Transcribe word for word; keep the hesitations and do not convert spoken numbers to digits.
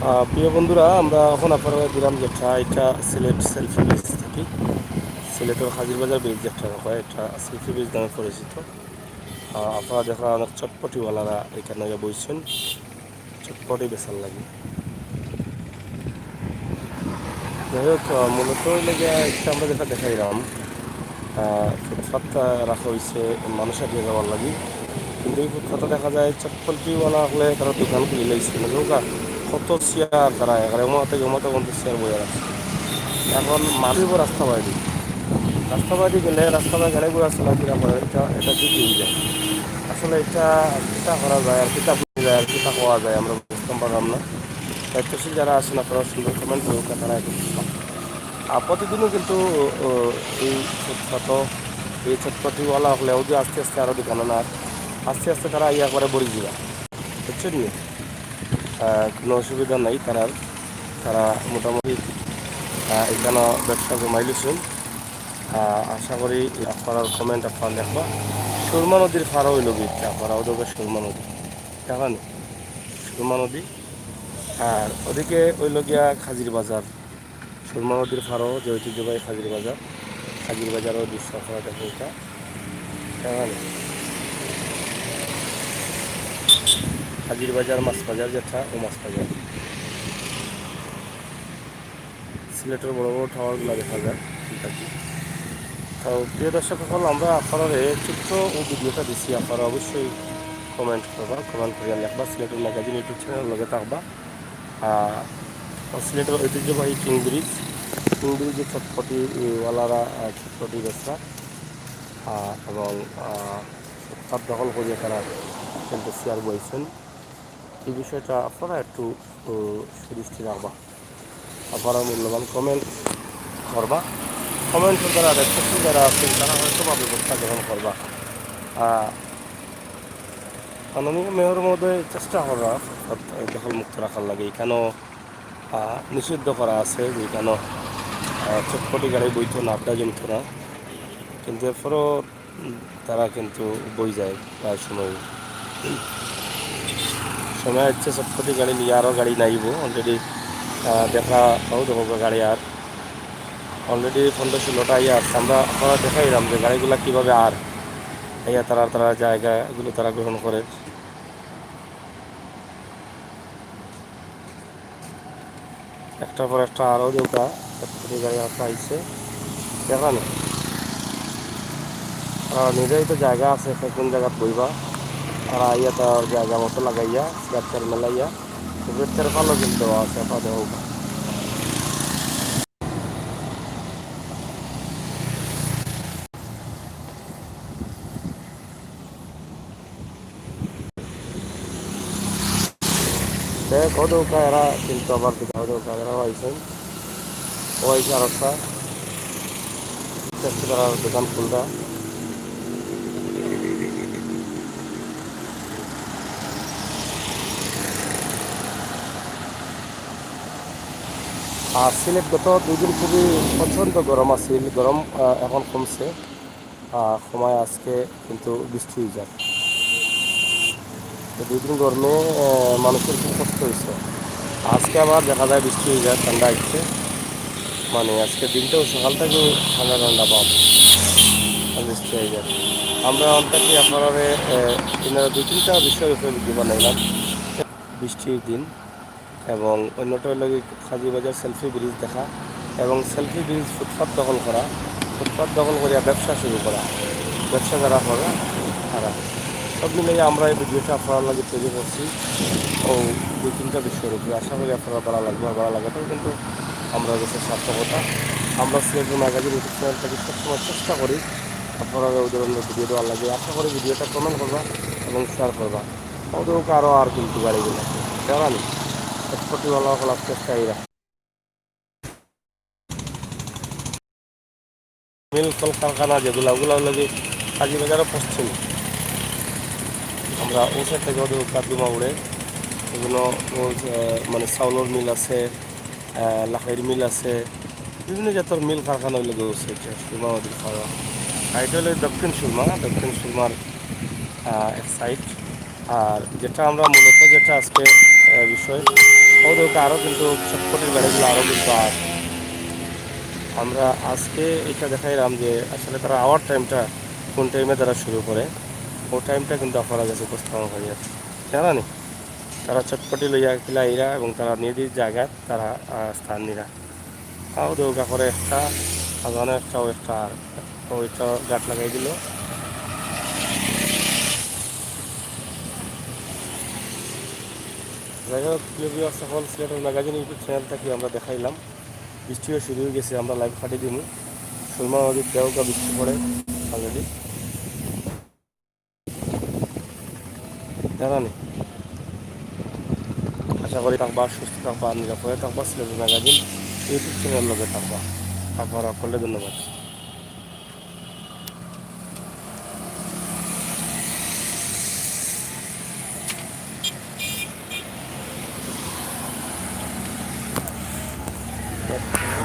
আহ, প্রিয় বন্ধুরা, আমরা এখন আপনারারে দিলাম যেটা, এটা সিলেট সেলফি ব্রিজ থাকি। সিলেটর হাজির বাজার ব্রিজ যেটা হয়, এটা সেলফি ব্রিজ নামে পরিচিত। আহ, আপনারা দেখরা অনেক চটপটিওয়ালারা এখানো আইয়া বইছইন চটপটি বেচার লাগি। যাই হোক, আহ, মূলত অইলো গিয়া একটা আমরা যেটা দেখাইলাম, আহ, ফুটপাতটা রাখা অইছে মানুষ আটিয়া যাওয়ার লাগি, কিন্তু এই ফুটপাতটা দেখা যায় চটপটিওয়ালা অকলে তারা দোকান খুলিলাইছে। মানে ওগা কত চেয়ার তারা একেবারে ওমাতে ওমাতে পর্যন্ত চেয়ার বইয়া রাখছে। এখন মানুষ রাস্তা বায়দি, রাস্তা বায়দি গেলে রাস্তা বায় গাড়ি ঘোড়া চলাফেরা করে, এটা, এটা ঝুঁকি অইযায়। আসলে এটা কিতা করা যায় আর কিতা বুঝা যায় আর কিতা কওয়া যায়, আমরা বুঝতাম পারলাম না। দায়িত্বশীল যারা আছেন, আপনারা সুন্দর কমেন্ট করুন, তারা একটু, আর প্রতিদিনও কিন্তু, ও, এই ফুটপাত, এই চটপটিওয়ালা অকলে ওদের আস্তে আস্তে আরও দোকানো না, আস্তে আস্তে তারা আইয়া একবারে ভরি দিবা, বুঝছইন নি? আহ, কোনো অসুবিধা নাই তারার, তারা মোটামুটি, আহ, এখানো ব্যবসা জমাইলিছইন। আহ, আশা করি আপনারার কমেন্ট আপনারা লেখবা। সুরমা নদীর পাড় অইলো গিয়া আপনারা, ওদিকে সুরমা নদী, দেখরা নি? সুরমা নদী। আর ওদিকে অইলো গিয়া খাজির বাজার, সুরমা নদীর পাড়ও যে ঐতিহ্যবাহী খাজির বাজার, খাজির বাজারও দৃশ্য আপনারা দেখরা এটা, দেখরা নি? খাজির বাজার, মাছ বাজার যেটা, ও মাছ বাজার। সিলেটর বড় বড় টাওয়ারগুলা দেখা যায়, ঠিক আছে। তো প্রিয় দর্শক অকল, আমরা আপনারারে ছোট্ট ও ভিডিওটা দিছি, আপনারা অবশ্যই কমেন্ট করবা, কমেন্ট করিয়া লেখবা, সিলেটের ম্যাগাজিন YouTube চ্যানেল লগে থাকবা। আর সিলেটের ঐতিহ্যবাহী কিং ব্রিজ, কিং ব্রিজে চটপটি, এ, ওয়ালারা, আহ, চটপটি বেচরা, আহ, এবং, আহ, ফুটপাত দখল করিয়া তারা কিন্তু চেয়ার বইছইন। এই বিষয়টা আপনারা একটু, ও, সুদৃষ্টি রাখবা। আপনারা মূল্যবান কমেন্ট করবা। কমেন্ট দ্বারা দায়িত্বশীল যারা আছেন, তারা হয়তো বা ব্যবস্থা গ্রহণ করবা। আহ, মাননীয় মেয়র মহোদয় চেষ্টা করা অর্থাৎ দখল মুক্ত রাখার লাগি। এখানো, আহ, নিষিদ্ধ করা আছে যে এখানো, আহ, চটপটি গাড়ি বইতো না, আড্ডা জমতো না, কিন্তু এরপরও, উম, তারা কিন্তু বই যায় প্রায় সময়। সময় হচ্ছে চটপটি গাড়ি নিয়ে আরও গাড়ি নাইব। Already, আহ, দেখা, ও দেখো গাড়ি আর already পনেরো ষোলোটা আইয়া আছে। আমরা, আমরা দেখাইলাম যে গাড়িগুলা কিভাবে আর আইয়া তারা, তারা জায়গাগুলো তারা গ্রহণ করে। একটার পর একটা আরও দুটা চটপটি গাড়ি আছে, আইছে। দেখরা নি? আর নিজেই তো জায়গা আছে, কোন জায়গাত বইবা। আর আইয়া তার জায়গা মতো লাগাইয়া, চেয়ার টেয়ার মেলাইয়া, উপরে তেরপালও কিন্তু দেওয়া আছে, পা দেওয়া। দেখ, ও দৌকা এরা কিন্তু আবার দিকে, ও দৌকা এরা আইছেন। ও আইছে আর একটা। দেখতে তারা দোকান খুলতা। আর সিলেট গত দুই দিন খুবই প্রচণ্ড গরম আছিল, গরম, আহ, এখন কমছে। আহ, কমায় আজকে কিন্তু বৃষ্টি অই যার। তো দুই দিন গরমে, আহ, মানুষের খুব কষ্ট অইছে। আজকে আবার দেখা যায় বৃষ্টি অই যার, ঠান্ডা আসছে। মানে আজকে দিনটাও সকাল থেকেও ঠান্ডা ঠান্ডা ভাব, আর বৃষ্টি অই যার। আমরা অন্তত আপনারারে, আহ, দিনের দুই তিনটা বিষয়ের উপরে ভিডিও বানাইলাম। বৃষ্টির দিন এবং অন্যটা হইল কি কাজীবাজার সেলফি ব্রিজ দেখা এবং সেলফি ব্রিজ ফুটপাত দখল করা, ফুটপাত দখল করিয়া ব্যবসা শুরু করা, ব্যবসা যারা করে তারা সব মিলিয়ে আমরা এই ভিডিওটা আপনারার লাগি তৈরি করছি। ও দুই তিনটা বিষয়ের উপরে আশা করি আপনারার ভালা লাগবো, আর ভালা লাগাটাও কিন্তু আমরার কাছে সার্থকতা। আমরা সিলেটের ম্যাগাজিন ইউটিউব চ্যানেল থেকে সবসময় চেষ্টা করি আপনারারে ওই ধরনের ভিডিও দেওয়ার লাগি। আশা করি ভিডিওটা কমেন্ট করবা এবং শেয়ার করবা। ওদের ওকে আরও আর কিন্তু গাড়িগুলো আছে, দেখরা নি? চটপটিওয়ালা অকল আস্তে আস্তে আইরা। মিল কলকারখানা যেগুলা, ওগুলা হইল কি কাজীবাজারও পশ্চিম। আমরা ও সাইড থেকে ওদের কাদুমা উড়ে, এগুলো ও, আহ, মানে চাউলর মিল আছে, আহ, লাখাইর মিল আছে, বিভিন্ন জাতর মিল কারখানা হইল গিয়ে ও সাইডে সুরমা নদীর পাড়। আর এটা হলো দক্ষিণ সুরমা, দক্ষিণ সুরমার, আহ, এক সাইড। আর যেটা আমরা মূলত যেটা আজকে, আহ, বিষয়, ওদের আরও কিন্তু চটপটির গাড়িগুলো আরও কিন্তু আর আমরা আজকে এটা দেখাইলাম যে আসলে তারা আওয়ার টাইমটা কোন টাইমে তারা শুরু করে, ওই টাইমটা কিন্তু আপনারা কাছে উপস্থাপন করি আর কি। জানা নি, তারা চটপটি লইয়া কিলা আইরা এবং তারা নিজ নিজ জায়গায় তারা আহ, স্থান নিরা। তাও দেউকা করে একটা, আজানো একটা, ও একটা আর ওইটা গাট লাগাই দিল। যাই হোক, প্রিয় ভিউয়ার্স, সকল সিলেটের ম্যাগাজিন ইউটিউব চ্যানেল থেকে আমরা দেখাইলাম। বৃষ্টিও শুরু হয়ে গেছে, আমরা লাইভ কাটি দিমু। সুরমা নদীর দেউকা বৃষ্টি পড়ে অলরেডি। জানানি, আশা করি থাকবা, সুস্থ থাকবা, নিরাপদে থাকবা। সিলেটের ম্যাগাজিন ইউটিউব চ্যানেল লগে থাকবা। আপনারা সকলে ধন্যবাদ।